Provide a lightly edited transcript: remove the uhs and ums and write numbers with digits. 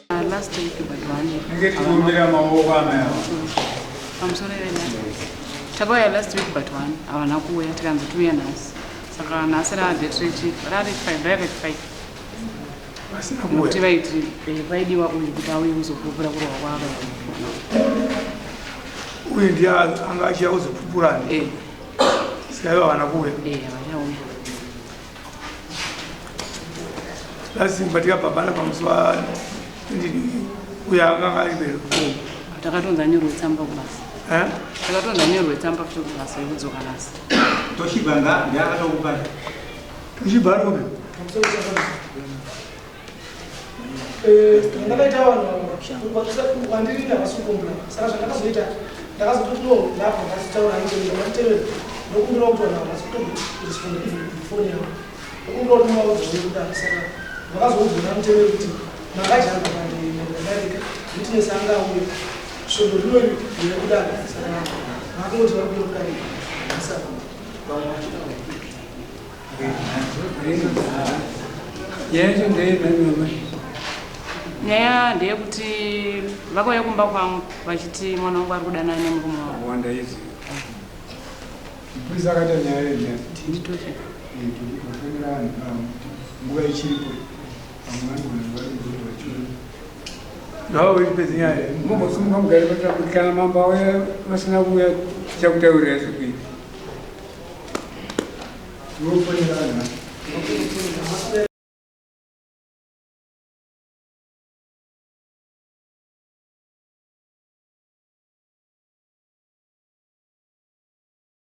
Last week but one. Nenge tichiombera maoko amai ava. Pamusoro Takauya last week but one havana kuuya tikanzi tiuye nhasi saka nhasi raadate rechi rari five raive five Vasina nokuti kuuya. vaiti eh, vaidiwa uyu kuti auye kuzopupura kurohwa kwaakaita. Uyu ndiye anga achiya kuzopupura ndi. Eh, Saka ivo havana kuuya. eh, havachauya. Last week patikabhabhana pamusi wa 20 uyu anga ari mberi. Takatonzi anyorwe tsamba kubasa. Eh? Takatonzi anyorwe tsamba futi kubasa yekudzoka nhasi. Toshiba nga ndiakatokupai. Toshiba ari kupi? Ndakaita vanhu kwandiri ndakasukumbura, saka zvandakazoita ndakazototi no, ndabva ndazitaura ndamutevera, ndokumbira kuti vanhu havasi kutoresponda even kufoni yavo, ndokumbira kuti muvaudzewo kudaro. Saka vakazoudzwa namuteveri kuti makajamba pandadarika witness anga auya svondo rinori uya kudare, saka vakungoti vari kuuya kudare asaka vamwe vacho. Nyaya ndeyemamama. Nyaya ndeyekuti vakauya kumba kwangu vachiti mwana wangu ari kudanana nemurume wavo. Wanda izi. Mupurisa akaita nyaya yenyaya. Nditoshe. Tofonera vanhu ava nguva ichiripo. Vamwe vanogona kuva vari vachiona. Ngava vechipedza nyaya. Mumbosimuka mugare kuitira kuti kana mambo auya vasina kuuya tichakutaurira zvekuita. Tinofonera vanhu ava.